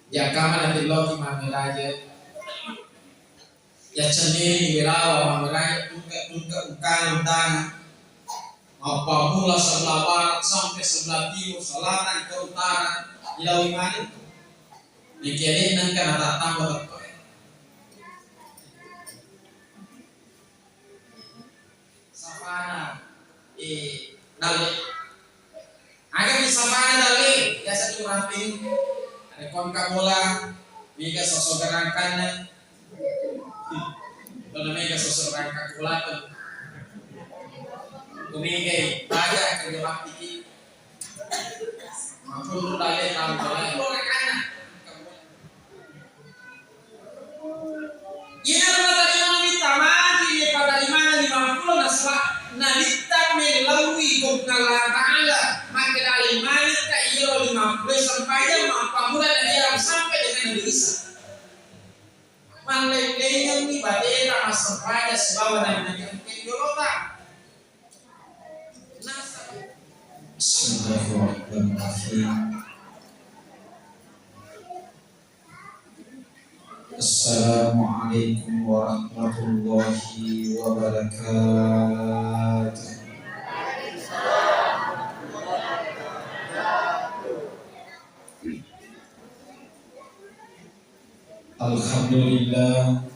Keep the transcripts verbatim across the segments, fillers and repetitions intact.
Yakkamana tilloki mammeraje. Yacennini wirawa mammeraje, tungke-tungke ungkana untana. Mappamula sebelah barat sampai sebelah timur, selatan ke utara, ilawi mani. Nengke de nengka natattamba teppa. Sapana, eh, dalle. Aga mi sapana dalle, biasa tu ramping. Ada kongka bola, mega sosok gerakanna. Itu namanya sosok gerakan bola tu. Kumigai, baga kerja bakti ki. Mampuru dalle, tampalai bola kana. Iyaro natarimana Nabitta mati, le patarimana limampulo nasaba Nabitta mellaui gonna Allah Ta'ala, makkeda ale manekka iyaro limampulo sempajang mappamula nabiarang sampai dengan Nabi Isa. Mallellengengngi bateta massempajang sibawa nabi-nabi engka jolota. Bismillahirrahmanirrahim. Assalamualaikum warahmatullahi wabarakatuh. Alhamdulillah.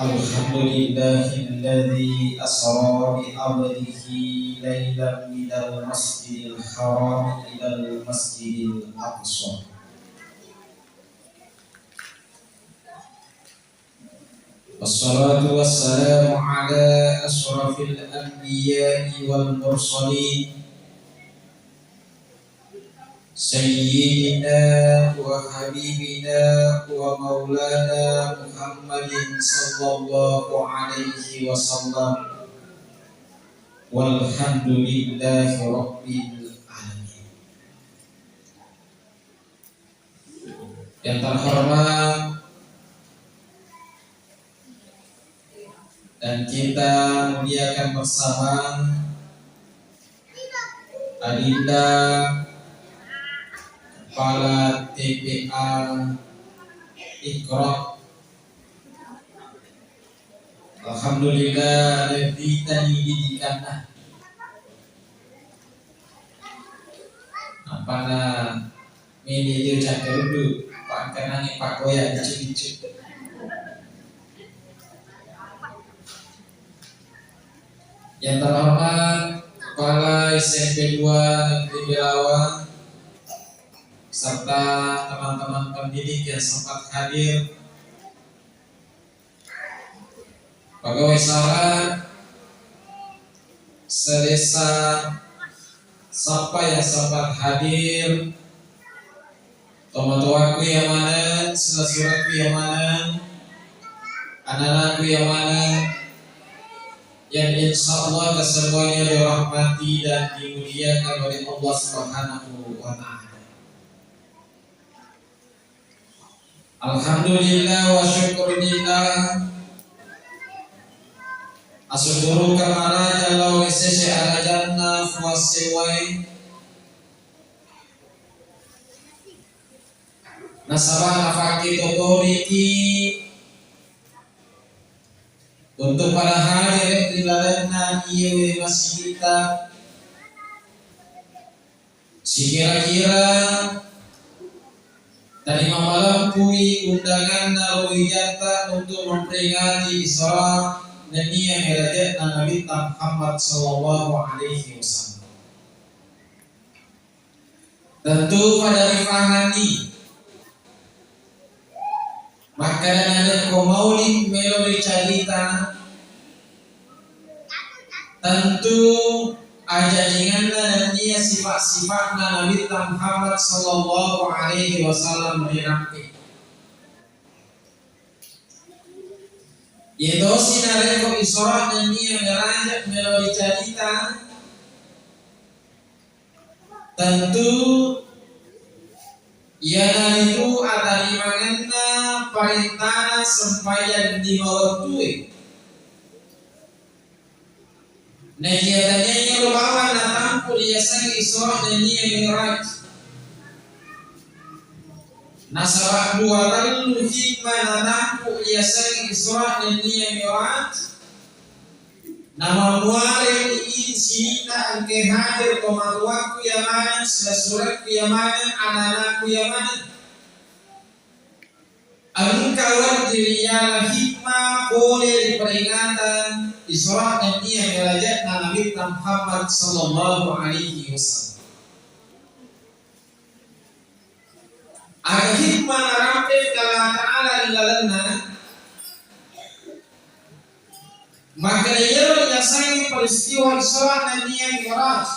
Alhamdulillahilladzi asra bi abdihi lailan minal masjidil haram ilal masjidil aqsa. Wassalatu wassalamu ala asyrafil anbiya'i wal mursalin, sayyidina wa habibina wa maulana Muhammadin sallallahu alaihi wasallam. Walhamdulillahi rabbil alamin. Yang terhormat dan kita muliakan bersama Adinda Kepala T P A Iqra. Alhamdulillah, lebih tadi didikanna. Apana mede je cakkaruddu, pangkanangi pakkoya bicu-bicu. Yang terhormat Kepala S M P dua Negeri Belawa, serta teman-teman pendidik yang sempat hadir, pegawai sara, sedesa, sappa yang sempat hadir, tomatoaku yang maneng, sura-suraku yang maneng, anak-anakku yang maneng, yang insya Allah kesemuanya dirahmati dan dimuliakan oleh Allah Subhanahu wa Ta'ala. Alhamdulillah wa syukurillah. Asyukuru kamaraja lao sese arajanna fuassewai. Nasaba nafakke totoriki untuk pada hadir ri lalenna iyewe masigitta. Sikira-kira tadi mamalempui undanganna ro wijatta untuk memperingati Isra nennia merajetna Nabitta Muhammad sallallahu alaihi wasallam. Tentu pada rifahanni Makkeda narekko maulid melo ricarita, tentu ajajingenna nennia sifat-sifatna Nabitta Muhammad sallallahu alaihi wasallam ri nappi. Iyatosi narekko Isra nennia Mi'raj melo ricarita, tentu iyanaritu atarimangenna parentana sempajang lima wettue. Nakiya taniae ro bawang natampu ri Yasengnge Isra nenniya Mi'raj. Nasaba dua tellu hikmah natampu yasengnge Isra nenniya Mi'raj. Namammuareni idi sininna engkae hadir tomatoakku iya maneng, silessurekku iya maneng, ana-anakku iya maneng. Engka wedding riyala hikmah pole ri peringatan Isra nenniya Mi'rajna Nabitta Muhammad sallallahu alaihi wasallam. Aga hikmah narampe Allah Ta'ala ri lalenna? Makkeda iyaro yasengnge peristiwa Isra nenniya Mi'raj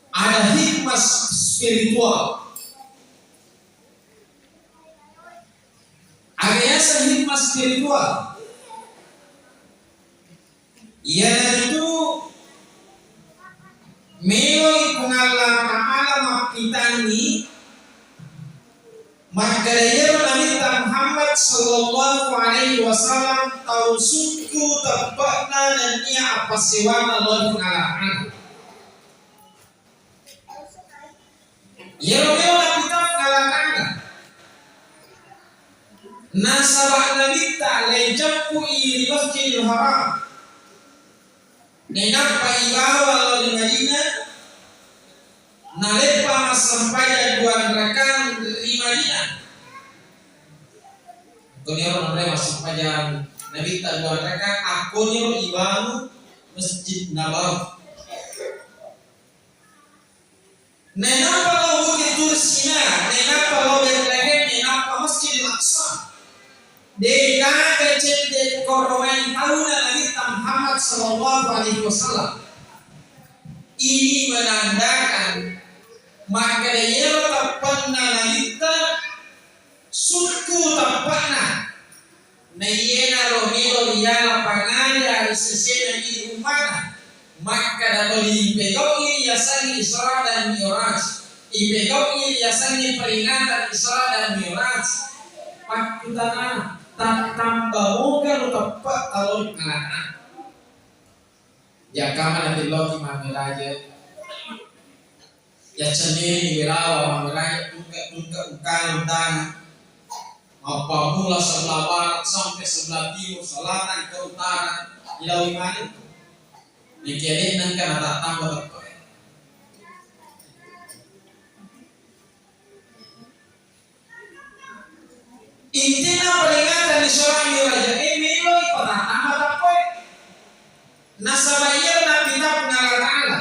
ada hikmah spiritual. Aga yaseng hikmah spiritual? Iyanaritu meloi Puang Allah Ta'ala mappitangngi makkeda iyaro Nabitta Muhammad sallallahu alaihi wasallam tau sukku teppe'na nenniya appassewanna lao ri Puang Allah Ta'ala. Iyaro melo napitangngi Allah Ta'ala. Nasaba Nabitta lencappu'i ri Masjidil Haram. Nainappa ibawa lao ri Madinah, naleppa massempajang dua rakang ri Madinah. Koniro nonroi massempajang Nabitta dua rakang, akkoniro ibangun Masjid Nabawi. Nainappa lao Bukit Tur Sina, nainappa lao Betlehem, nainappa Masjidil Aqsa. Degaga cedde koromai tauna Nabitta Muhammad sallallahu alaihi wasallam. Ini menandakan makkeda iyaro teppe'na Nabitta sukku teppe'na. Naiyenaro melo riyala pangaja ri sesena idi ummana. Makkeda tuli ipegau'i yasengnge Isra dan Mi'raj, ipegau'i yasengnge peringatan Isra dan Mi'raj. Pakkutana, tattamba moga lo teppe' talo ri Allah Ta'ala. Jakkamana tilloki mammeraja. Yaccenneni welawa mammeraja tungke-tungke ungkana uddana. Mappammula sebelah barat sampai sebelah timur, selatan ke utara, ilawi maneng. Nekiya de'na engka natattamba teppe'. Intinna peringatan Isra Mi'raj e meloi patattamba teppe'. Nasaba iyaro napitangngi Allah Ta'ala.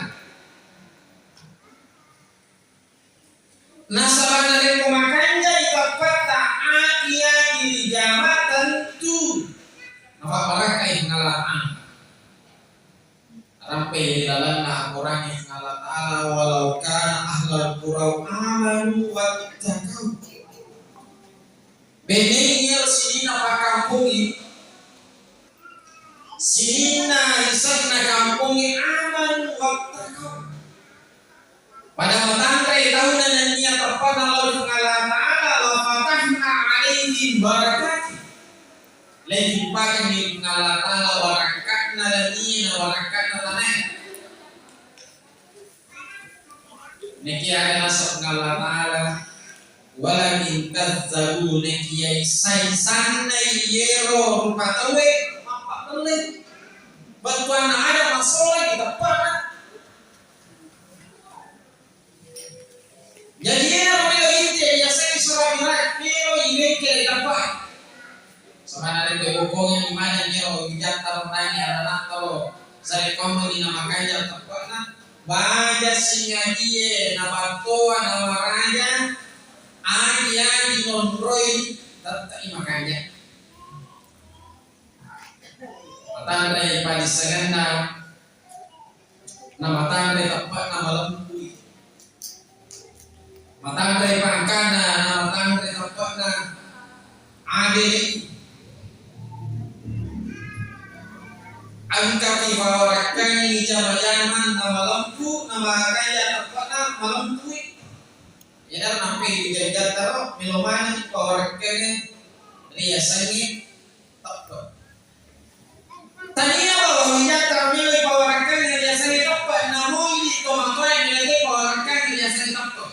Nasaba narekko makanjai teppe'ta aki-aki rijama tentu napabbarakkai Puang Allah Ta'ala. Rampe ri lalenna akorangnge Puang Allah Ta'ala, "Walau kana ahlal qura amanu wattaqau." Bennei iyaro sininna pakkampongnge, sininna lise'na kampongnge, amanu wattaqau. Pada matanre tauna nennia teppe'na lao ri Puang Allah Ta'ala, la fatahna alaihim barakati. Leibukkakengngi Puang Allah Ta'ala warakka'na lanie na warakka'na tanae. Nekiya aga naseng Puang Allah Ta'ala, walakin kazzabu, nekiya sai-sannai yero rupa tauwe mappapelle. Bettuanna ada masola di teppe'na. Jadi, iyaro melo inte yasengnge Isra Mi'raj, melo iwengke ri teppa. Samanna rekko bokongeng maneng iyaro wijatta ro nani ananatta ro, sarekkoammengngi namakanja teppe'na, baja singajie nabattoa namaraja, agi-agi nonroi tette'i makanja. Matanre padissengenna, namatanre teppe'na malempui. Matanre pangkana, namatanre teppe'na adele. Engkaki pawarakkaini jama-jamang namalempu, namakanja teppe'na malempui. Iyana nampai wijang-jatta ro, melo maneng pawarakkaini riasengnge teppe'. Tania bawang wijatta melo pawarakkaini riasengnge teppe', namo idi Tomatoa yang nilai pawarakkang riaseng teppa.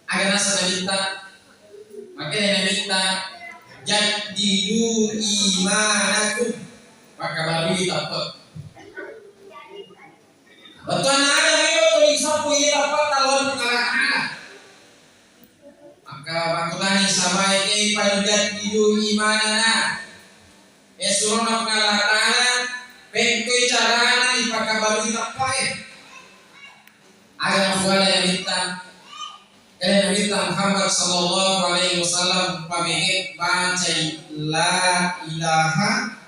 Aga naseng Nabitta? Makanya Nabitta, "Jaddidu imanakum." Maka baru diteppa. Bettuanna aga melo tuli sappo iya teppa talon ngalakana. Maka makkutani sahabae, "Kaifa nujaddidu imanana?" Eh, surona Puang Allah Ta'ala, pekkoi carana ipakabarui teppae. Aga nafuada Nabitta? Eh, Nabitta Muhammad sallallahu alaihi wasallam pamege bacai la ilaha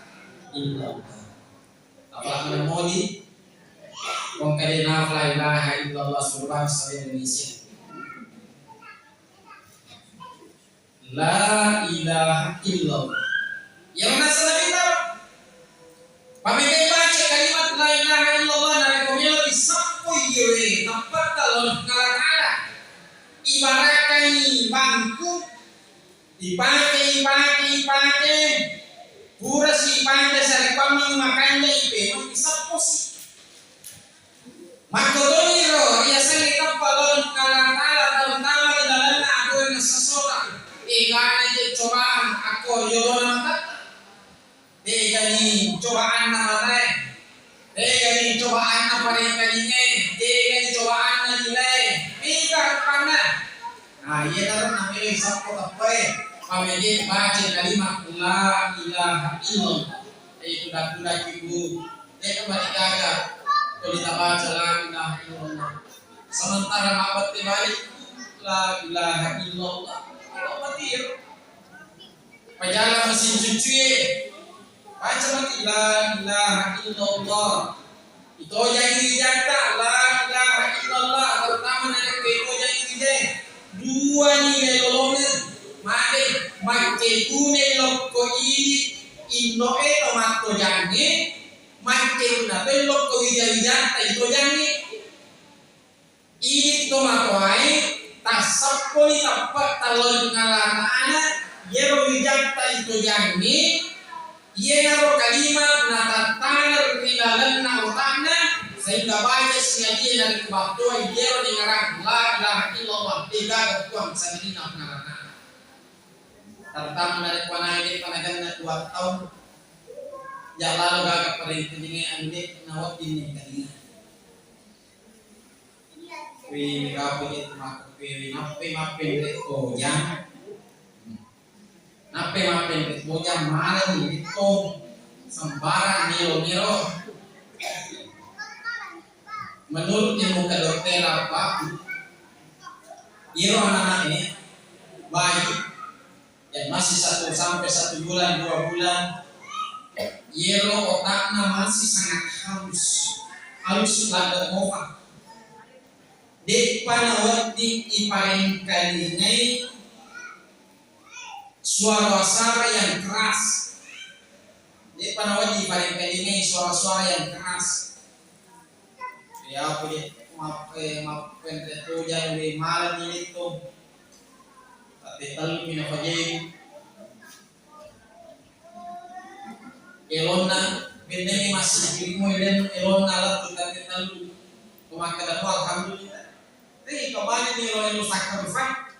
illallah. Apalagi modi, wong kade nafla ilaha illallah suruh bangsa Indonesia. La ilaha illallah. Yang naseng Nabitta, pamega baca kalimat la ilaha illallah, narekko melo disappo iyewe, teppatta lao ri Puang Allah Ta'ala. Ibaratkan bangku, dipake, dipake, dipake, pura sipake, sarekkuammengngi makanja, ipemeng, disapposi. Makkotoniro riasengnge teppa lao ri Puang Allah Ta'ala, terutama ri lalenna atuweng sessota. Egana je cobaan akko yolona matatta. Degani cobaanna matae. Degani cobaanna parengkalingae. Degani cobaanna linae. Mega rupanna. Nah, iyanaro namelo sappo teppae. Pamege baca kalimat la ilaha illallah. Eh, kuda-kuda ibu. De'na marigaga tuli tabaca la ilaha illallah. Sementara mabbette balik, la ilaha illallah. Apa matir? Pajala mesin cucuye. Baca mati la ilaha illallah. Itojangi wijatta la ilaha illallah. Terutama narekko itojangi wije. Dua nilai lolongeng. Made makkegune lokko idi inno'e to mattojangnge. Maccunna to lokko wija-wijatta itojangnge. Idi tomatoae tassepponi teppa tallo ri Puang Allah Ta'ala, yero wijatta itojangnge, yenaro kalimat natattana ri lalenna otakna, sehingga baca siadia narekko battoa yero dengarang la ilaha illallah, degaga Puang sangadinna Puang Allah Ta'ala. Terutama narekko anae de'pa nagenna dua taung, ja lalo gaga parengkalingae ande nawedding nengkalinga. Wi, mega pole tu maka wi, nappai mappenre tojang. Nappai mappenre tojang, malani ritto sembarang melo-melo. Menurut ilmu kedokteran, Pak, iro anak-anak ini bayi yang masih satu sampai satu bulan, dua bulan, yero otakna masih sangat halus, halus ladde mofa. De'pa nawedding iparengkalingai suara-suara yang keras. De'pa nawedding iparengkalingai suara-suara yang keras. Ya, aku de' mappe-, mappenre tojang, we, malani letto. Tapi tellu mi napajai. Elonna, bennengngi massigirimu elen-, elonna lettu tapi tellu. Ko makkeda, "Oh, alhamdulillah." Ri, kembali ni elo-elo sakrifat.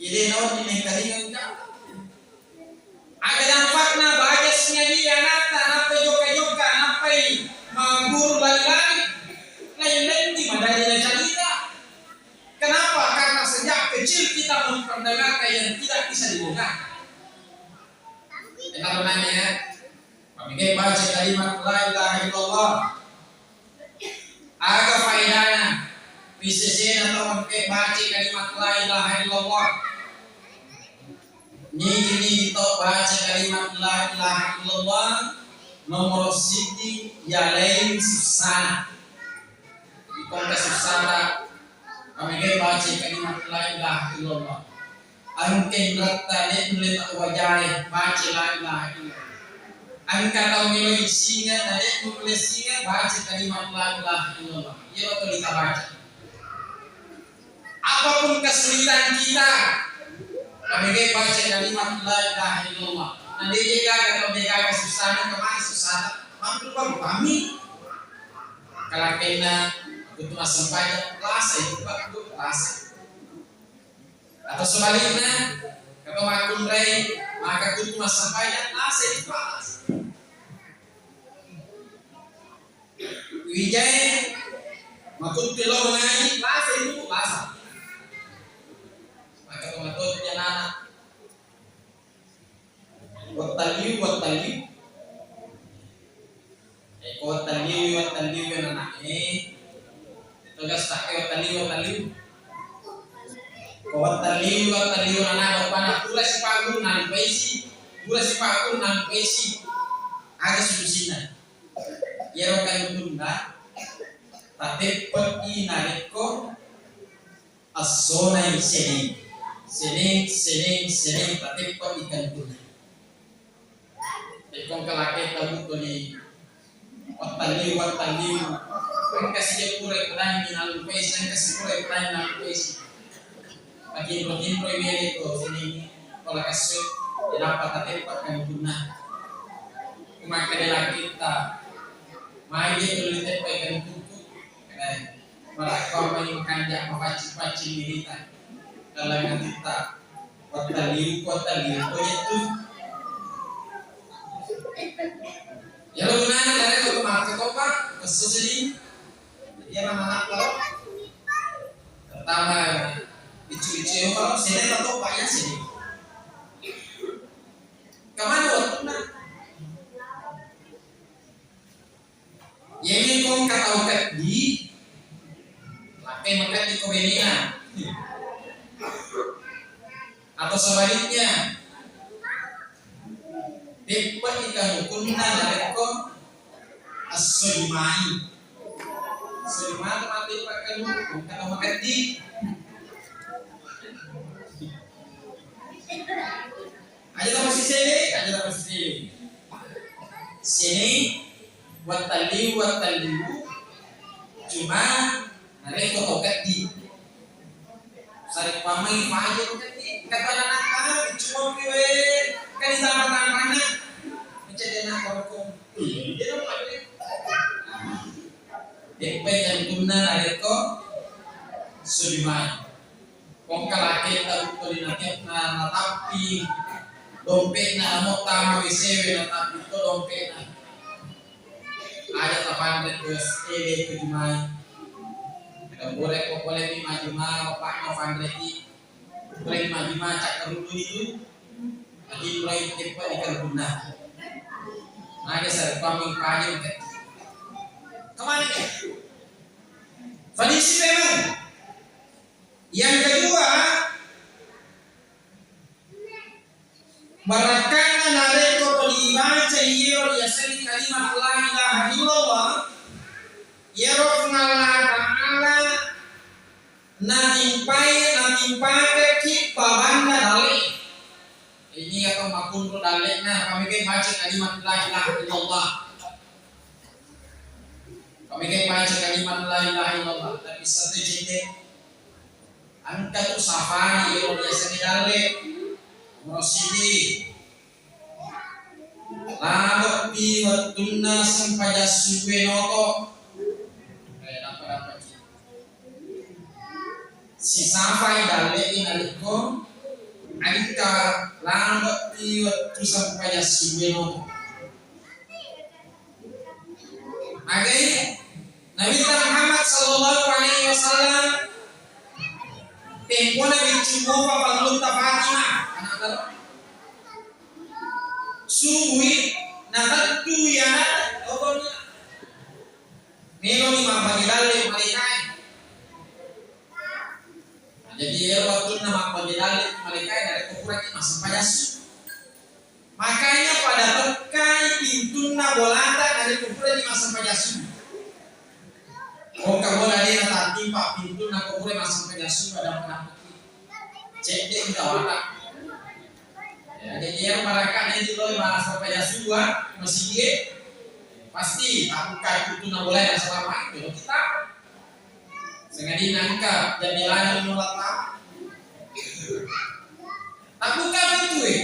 Jadi, nawa di mengkalingan ka. Aga dampakna, baja sinyadi anatta, nappai jokka-jokka, nappai magguru lari-lari. Lain-lain di madari na carita. Kenapa? Karena sejak kecil kita memperdengarkan yang tidak bisa didengar. Kenapa nanya? Pamike baca kalimat la ilaha illallah. Aga faedana? Ri sesena tau engkae baca kalimat la ilaha illallah. Nigi-nigi tau baca kalimat la ilaha illallah, nomoro siddi yalai sussana. Iko engka sussata, pamege baca kalimat la ilaha illallah. Engka inratta de nulle tau wajae baca la ilaha illallah. Engka tau melo isinga na de nulle singa baca kalimat la ilaha illallah. Iyaro tuli tabaca. Apapun kesulitan kita, pamege baca kalimat la ilaha illallah. Na de gaga tau de gaga sussana, kemana sussana? Mampu baru kami. Kalakenna kuttu massempajang, lasa itu, Pak, Bu, lasa. Atau sebaliknya, kalau makunrai, maka kuttu massempajang, lasa itu, Pak, lasa. Wijae makuttu lo mengaji, lasa itu, Bu, lasa. Maka pengetahuan anak-anak. Wattalliu, wattalliu. Eh, ko wattalliu, wattalliu, anak-anak, eh. Tegas tak, eh, wattalliu, wattalliu. Ko wattalliu, wattalliu, anak-anak, bapana, pura sipakun nang paisi, pura sipakun nang paisi. Aga solusinya? Iyaro kalukunna, tateppe'i narekko essonai seneng, seneng, seneng, seneng, tateppa ikan tuna. Rekko engka laketta buttoni wattalliu, wattalliu, engka sija pura ipadangi nalupesi, engka sipura ipadangi nalupesi. Matinro-tinroi mele ko senengnge, ko lakessoi, nappa tateppa kalukunna. Ko makkeda laketta, magi tuli teppa ikan tukku, eh, Marakko mani makanja mapaccing-paccing irita. Dalam hatitta, wattalliu, wattalliu, ko jettu. Iyaro gunana narekko makkatopa, esso seddi. Jadi, iyaro manakko. Pertama, biccu-biccu ero, seddi atau banyak seddi. Kemana waktunya? Iyami ko engka tau keddi, lakkai makeddi ko benena. Atau sebaliknya, teppe'i kalukunna narekko esso Jumai. Esso Jumai mate pakkalu, engka tau makeddi. Aja tau masisele, aja tau masisele. Sini, wattalliu, wattalliu. Cuma, narekko tau keddi. Sare pamai paja tau keddi. Kata anak-anak, ah, cuma piwe. Kan ditambah-tambahna. Mencet anak korokong. Iya, dong, paja. Deppe tentunna narekko Sudirman. Kongka laketta tuli na-, na-, natappi dompe'na, namo tama W C-we natappi to dompe'na. Aja tapanre ke ele ke Jumai. Kembore ko pole mi majuma, bapakna panreki. Pole mi majuma, cakkaruduni tu. Lagi mulai teppa di karbunna. Naga sarpameng pajeng ke. Kemana ke? Fadisi memang. Yang kedua, barakkanna narekko tuli ibaca iyaro riasengnge kalimat la ilaha illallah, iyaro Puang Allah Ta'ala natimpai, natimpakekki babanna dalle. Ini atau makunro dalle'na, pamega baca kalimat la ilaha illallah. Pamega baca kalimat la ilaha illallah, tapi satu jende. Engka tu safani ero biasa ni dalle. Nomor siji. Labe'pi wettunna sempajang subuh noto. Eh, napa-napa ki. Sisafai dalle ni nalikko engka labe'pi wettu sempajang subuh noto. Magai Nabitta Muhammad sallallahu alaihi wasallam, tempona biccu mopa pallutta Fatimah, anakna. Subui natettui anakna, tokonna. Meloni mabbage dalle malaikae. Jadi, ero wettunna mabbage dalle malaikae, narekko puraki massempajang subuh. Makanya pada pekkai pintunna bolata narekko purani massempajang subuh. Kongka bola de natattimpa pintunna ko pura massempajang subuh, ada menapaki. Cedde kita wata. Ya, jadi yang barangkali itu lo massempajang subuh, ah, masih dia. Pasti tak buka pintunna bola yang selama itu kita. Sengadinna engka jendela lima belas tahun. Tabbuka pintue.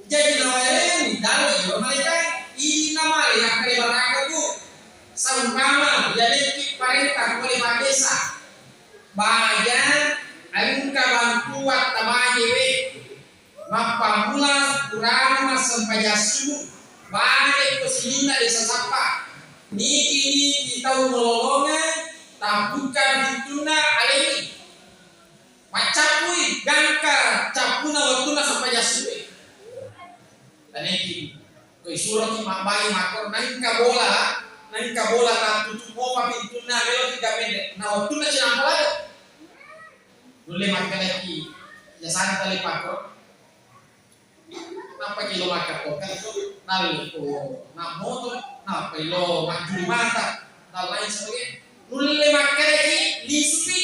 Jadi nawaerenni dalle jolo malaikae. Inna male nakkeda baraka, Bu. Saumpama yalekki parenta pole paddesa, baja engka bantuan tabajewe, mappammula purana massempajang subuh, bale ko sininna desa sappa, niki-niki tau malolongeng, tabbukka pintunna aleni, maccappui gangka cappuna wettunna sempajang subuh. Taneki, ko isuroki mabbayi makkoro, nengka bola, nengka bola tattutu mopa pintunna, meloki gammede. Na wettunna cinampa lado. Nulle makkedaki, jasana tali pakkoro. Nappa ki lo makkatokka, nalle ko na moto, nappa lo majjuli mata, dan lain sebagainya. Nulle makkedaki, lisupi.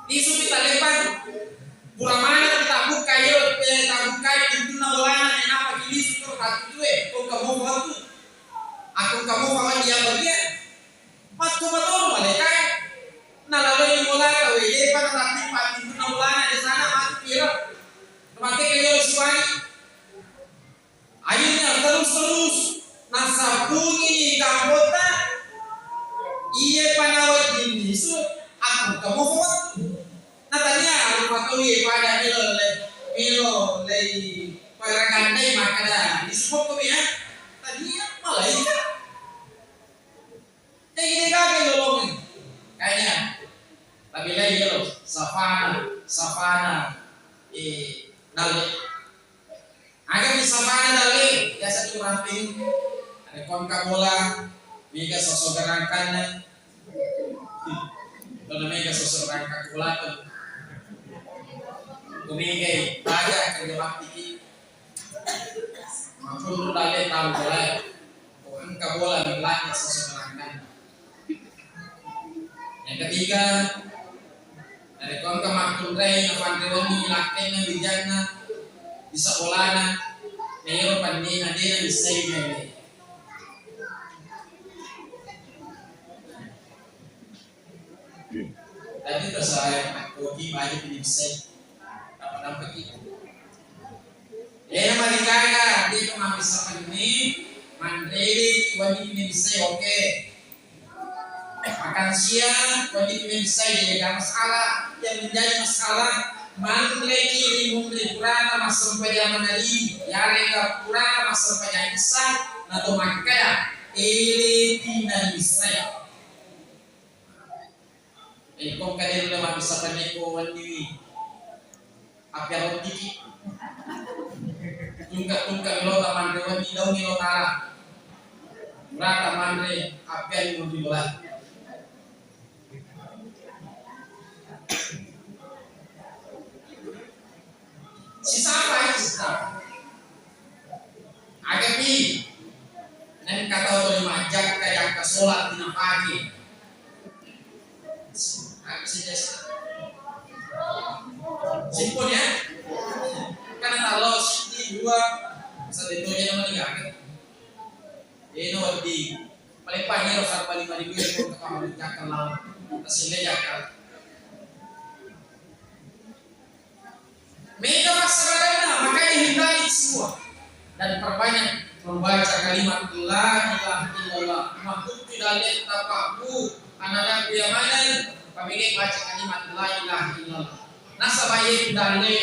Lisupi taleppang. Pura maneng tabbukkai ero, eh, tabbukkai pintunna bolana, nainappa ki lisu to tattutue, ko engka mopa wettu. Ako engka mopa wettu iya bagian. Matto matoro malekae. Nalaloi bolana, we, depa natattippa pintunna bolana, desana matu ki ero. Mate ke ero siwangi. Akhirnya terus-terus nasabbungini kampota, iye panawa jinnisu, aku kamu. Natania rupa tau iye pada melo le, melo lei paragandai makkada, disebut kami ya, tania malaika. Jadi dia gagal lolongin. Kayaknya, tapi lagi lo, savana, savana, eh, dalle. Aga mi savana dalle, biasa tu ramping, ada kongka bola, mega sosok gerakanna, ada mega sosok gerakan bola tu. Kumega baja kerja bakti. Mampunu dalle tau bola. Ko engka bola, melakka seseorang kan. Yang ketiga, narekko engka makkunrai napanre wenni lakkainna wijanna bisa bolana, na iyaro pannena de nabissai mele. Tapi terserah yang kopi banyak ini bisa. Apa nampak itu? Eh, mari kaga, dia cuma bisa ini, mandele, wajib ini bisa, oke. Makan siang, wajib ini bisa, jadi ada masalah. Yang menjadi masalah, mandele kiri, mundri purana, masuk pajama nari, yarega purana, masuk pajama isa, nato makkada, ele, tina bisa. Eh, ko engka de nulle mabbissa penneko wenniwi. Appiarottiki. Tungka-tungka melo tamanre wenni, daungi lo tala. Murata manre, appiani munri bola. Sisapa itu sisapa? Agapi, nengka tau tuli majjakka, jakka solat tinapake. Apa sih jasa? Simpul ya? Karena kalau sini dua, satu itu aja namanya gagal. Eno wedding. Paling panjang harus apa lima ribu ya, kalau kita mau jakka lawan. Hasilnya jakka. Mega passabarenna, makanya hindari semua dan perbanyak membaca kalimat la ilaha illallah. Makkuttu dalle tapabbu, anak-anakku yang mana, pamege baca kalimat la ilaha illallah. Nasaba iye dalle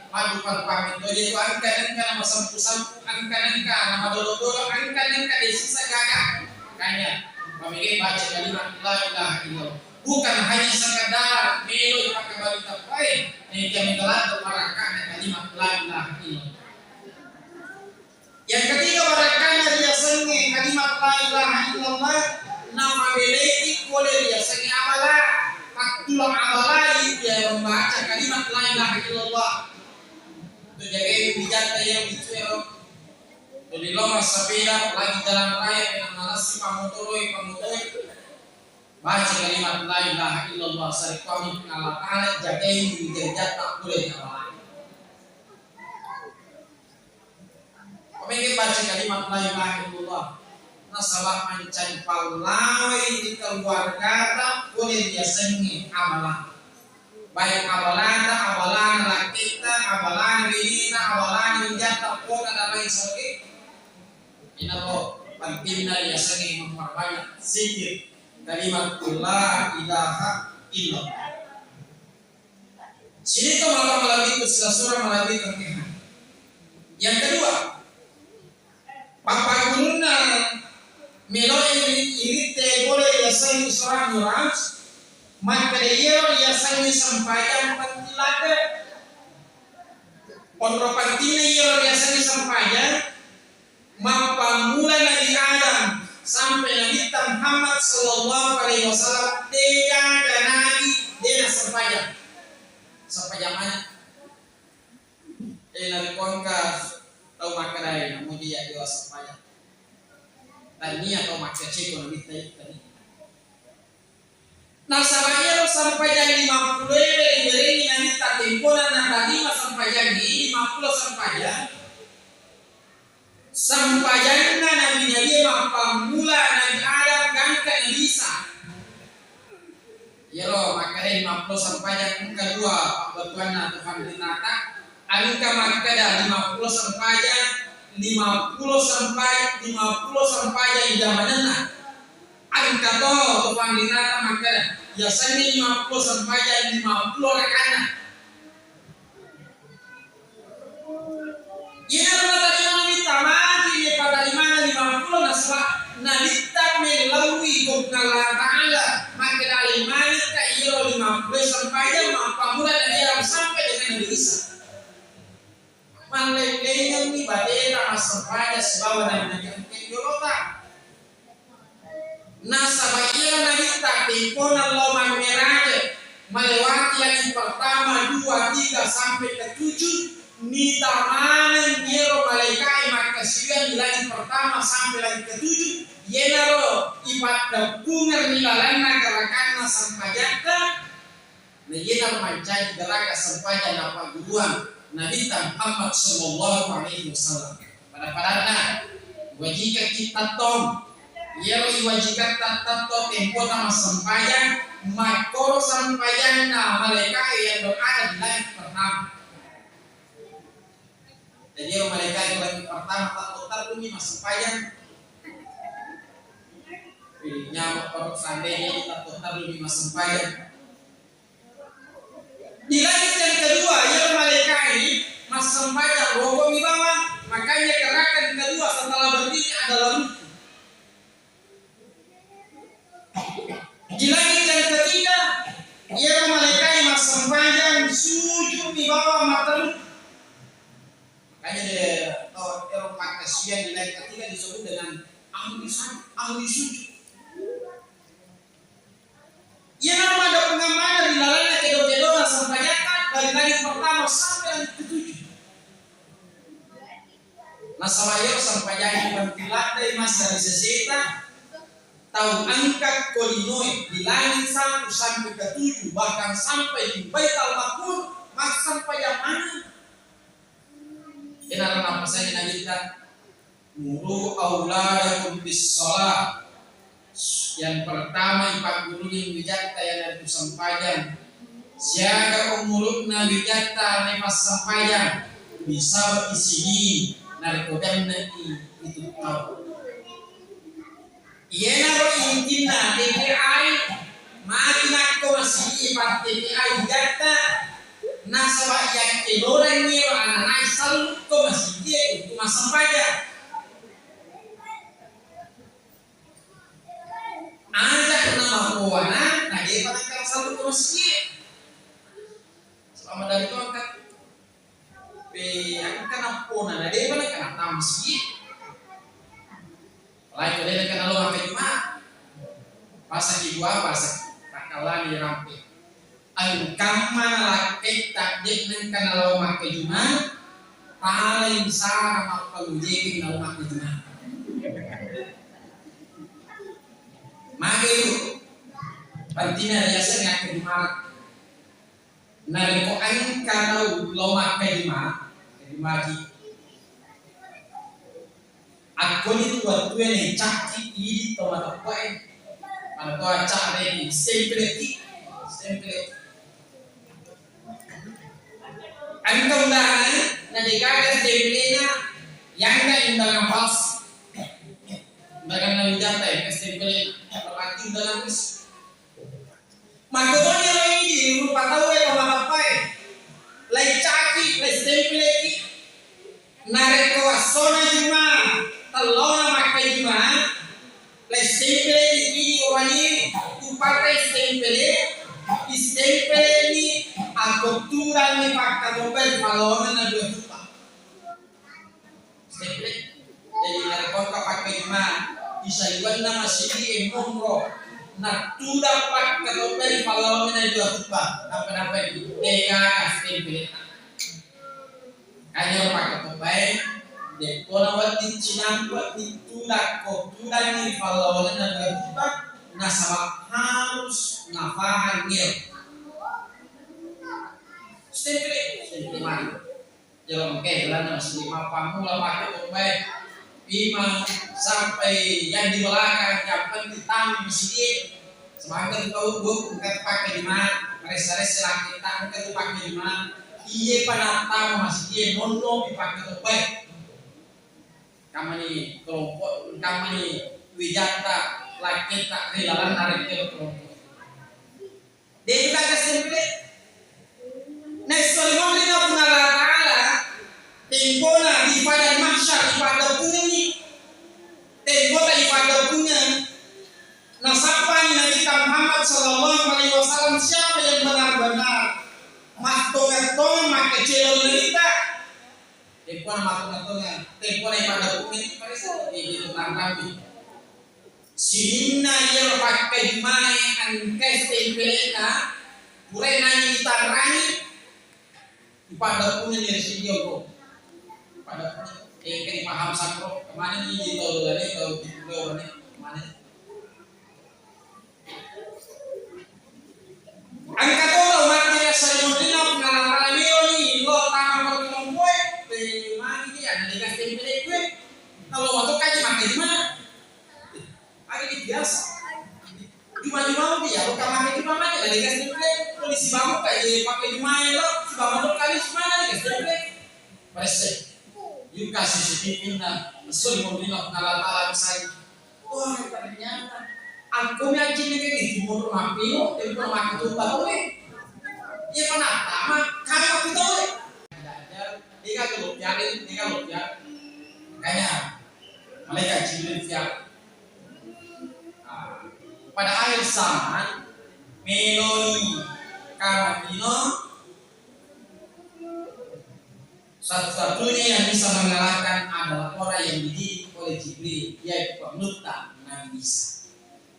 maddupa-dupa metto je tu, engka-engka namasempu-sempu, engka-engka namadolo-dolo, engka-engka desisa gaga. Makanya pamege baca kalimat la ilaha illallah. Bukan hanya sekadar melo ipakabali tappai, mega-mega ladde barakka'na kalimat la ilaha illallah. Yang ketiga, barakka'na riasengnge kalimat la ilaha illallah, nafabeleki pole riasengnge abala, pattula abalai iya membaca kalimat la ilaha illallah. Itu jagai wijatta ya, itu ya. Jadi lo massapeda lagi jalan raya, yang malasi pamotoi, pamotoi. Baca kalimat la ilaha illallah, sarekkuammi Puang Allah Ta'ala jagai wijatta pole ri abalana. Pamege baca kalimat la ilaha illallah, nasaba mancari pallawai ri keluargata pole riasengnge abala. Baik abalata, abalana lakketta, abalana beneta, abalana wijatta, pona dan lain sebagainya. Inappo Pentingna riasengnge memperbanyak zikir kalimat la ilaha illallah. Sininna mata malebbiku, silasurang malebbiku. Yang kedua, pappaggurunna meloe iritte pole riaseng Isra Mi'raj, makkeda iyaro riasengnge sempajang penting ladde. Onro pentinna iyaro riasengnge sempajang, mappammula Nabi Adam sampai Nabitta Muhammad sallallahu alaihi wasallam, degaga nabi de nassempajang. Sempajang maneng. Eh, narekko engka tau makkedae, namuji iya dewa sempajang. Tania tau makkeceko Nabitta ittani. Nasaba iyaro sempajang limappulo ewe riwerengngi Nabitta tempona natarima sempajangnge, limappulo sempajang. Sempajanna nabi-nabie mappammula Nabi Adam gangka Nabi Isa. Iyaro makkeda limappulo sempajang engka dua pabbatuanna to panritata, engka makkeda limappulo sempajang, limappulo sempa-, limappulo sempajang jamanenna. Engka to, to panritata makkeda, yasengnge limappulo sempajang, limappulo raka'na. Iyanaro natarima Nabitta, magi napatarimana limappulo, nasaba Nabitta mellaui gonna Allah Ta'ala, makkeda alai manekka iyaro limappulo sempajang mappammula Nabi Adam sampai dengan Nabi Isa. Mallellengengngi bateta massempajang sibawa nabi-nabi engka jolota. Nasaba iyaro Nabitta tempona lao mammeraje, melewati langit pertama, dua, tiga, sampai ketujuh, nita maneng iyaro malaikae makkasiwiang di langit pertama sampai langit ketujuh, iyanaro ipaddeppungeng ri lalenna gerakanna sempajatta. Na iyanaro mancaji gerakan sempajang nappagguruang Nabitta Muhammad sallallahu alaihi wasallam. Pada-padanna, wajikekki tettong. Iyaro iwajiketta tettong tempona massempajang, makkoro sempajanna malaikae yang berada di langit pertama. Jadi, ero malaikae ko langit pertama, tettong terrumi massempajang. Ih, nyamuk perut sandenya ini tettong terrumi massempajang. Di langit yang kedua, iyaro malaikae massempajang rokong mi bawang, makanya gerakan kedua setelah berdiri adalah ruku. Di langit yang ketiga, iyaro malaikae massempajang sujud mi bawang matteru. Makanya de, oh, ero pakkasiwiang di langit ketiga disebut dengan ahli su-, ahli sujud. Iyanaro maddeppungeng maneng ri lalenna kedo-kedona sempajatta dari langit pertama sampai langit ketujuh. Nasaba iyaro sempajangnge penting ladde massa ri seseta tau engka ko linoe di langit satu sampai ketujuh, bahkan sampai di Baitul Ma'mur massempajang maneng. Iyanaro napasai Nabitta, "Muru auladakum bis shalah." Yang pertama, ipaggurui wijatta iyanaritu sempajang. Siaga umurunna wijatta napassempajang, bisab'i sinin, narekko genne'i pitu taung. Iyanaro intinna T P I, magi nakko masigi pa T P I wijatta, nasaba yakkelorengngi ro ananae sallu ko masigi untuk massempajang. Aja na mapowana, na depa nengka sallu ko masigi. Selama dari tongkat. Pe, engka nappona, na depa na kana tamsi. Lai ko de na kana lo makkajuma. Pasaki dua, pasaki. Takkallani rampe. Engkamma na lakketta de na kana lo makkajuma. Paling sara mappalujeki na lo makkajuma. Mage itu. Pentingna riaseng makkajuma. Narekko engka tau lo makkajuma, kajumaki. Akkoni tu wettue naicakki idi to mateppe'e. Pada to acca reki, stempelekki, stempelekki. Engka undangan, na degaga stempelena, yangga undangan palsu. Karena wijata ya, S T M P le, berarti undangan terus. Makkutoni ro idi rupa tauwe to mateppae. Lai caki, lai stempeleki. Narekko wassona juma, tellona makkajuma, lai stempeleki idi urani, upata stempele, istempeleni, akkotturanni pakkatobbai pallona na dua juta. Stempel. Jadi, narekko engka pakkajuma, isaliwenna masigi'e monro, nattuda pakkatobbai pallawangna dua tuppa, nappa-nappa degaga stempeletta. Kanya pakkatobbai, dekkona wedding cinampe dittuda ko tudanni pallawangna dua tuppa, nasaba harus nafahang ero. Stempel, stempel mana? Jero engkae jalanna masigi, mappammula pakkatobbae lima sampai yang di belakang, yang penting tama masigie. Semangat tau gua engka tu pakkajuma, maressa-ressa lakketta engka tu pakkajuma. Iye pa nattama masigie, nonno pi pakkatobbae. Kammani kelompok, kammani wijatta lakketta ri lalenna rekkero kelompok. De'gaga stempele. Naesso ri munrinna Puang Allah Ta'ala, tempona di padang mahsyar ipaddepungenni. Tempota ipaddepungeng, nasappani Nabitta Muhammad sallallahu alaihi wasallam, siapa yang benar-benar mattonga-tonga makkecelo ri Nabitta? Tempona mattonga-tonga, tempona ipaddepungeng, paressa, eh, itu tanrambi. Sininna iyaro pakkajumae engka stempelena, pura nangi itanrangi, ipaddepungeng ri sijoko. Ipaddepungeng, engka ipaham sakro, kemana ni di tau lane, tau lane, kemana? Engka to tau matti ri asarimunrinna Puang Allah Ta'ala, meoni lo tama ko lompoe, pe magi dia, na de'ga stempele kue. Nalo mato kaji makkajuma. Agi di biasa. Juma-juma dia, lo tama ke juma magi, na de'ga stempele. Polisi bangun kaji pakai juma lo, si bangun lo kali semana de'ga stempele. Paresse. Yukka C C T V-na, asarimunrinna Puang Allah Ta'ala misalnya. Wah, ternyata. Aku mi accinni ke gitu, mau rumah pino, tapi mau makan tumpah kowe. Iya, pernah tamat, kamu aku tahu. Dia kan lo piarin, dia kan lo piarin. Makanya, malaikat Jibril piarin. Ah, pada akhir zaman, meloni kamatino, satu-satunya yang bisa mengalahkan adalah orang yang dididik oleh Jibril, yaitu pangulutta Nabi Isa.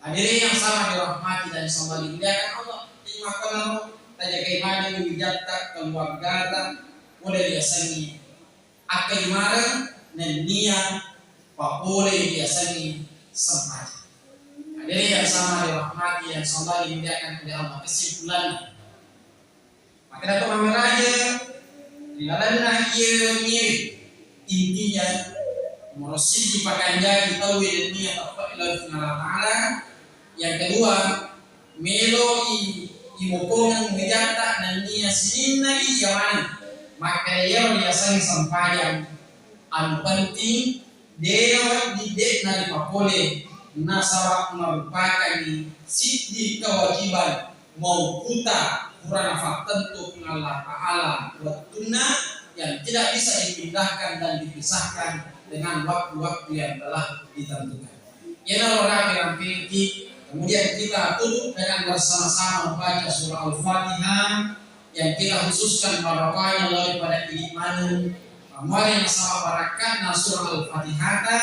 Hadirin yang sama dirahmati dan sama dimuliakan Allah, terima kasih tajagai mani wijatta keluargata, boleh diasangi akkajumareng nennia papole diasangi sempajang. Hadirin yang sama dirahmati dan sama dimuliakan oleh Allah, kesimpulannya, Makkeda to Mame Raja, ri lalenna iye ngiring, intinya, nomoro siji pakanjaki tauwe nennia teppe'i lao ri Puang Allah Ta'ala. Yang kedua, melo i, imokongeng wijatta nennia sininna iya maneng. Makkeda iyaro riasengnge sempajang, anu penting, De'na wedding, de'na ripapole, nasaba merupakanni siddi kewajiban maukuta pura nafattentu Puang Allah Ta'ala wettunna yang tidak bisa dipindahkan dan dipisahkan dengan waktu-waktu yang telah ditentukan. Iyanaro rapi-rapiki, kemudian kita tutup dengan bersama-sama membaca surah Al-Fatihah, yang kita khususkan barokahnya lebih pada ini maneng. Amwali nasaba barakatna surah Al-Fatihata,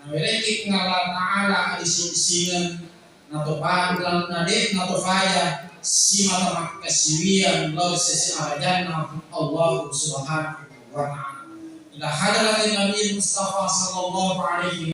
nawereki Puang Allah Ta'ala adising-singeng, natopa-, nade-, natofaja simata makkasiwiang lao sesi arajanna Allah Subhanahu wa Ta'ala. Ila hadratin Nabi Mustafa sallallahu alaihi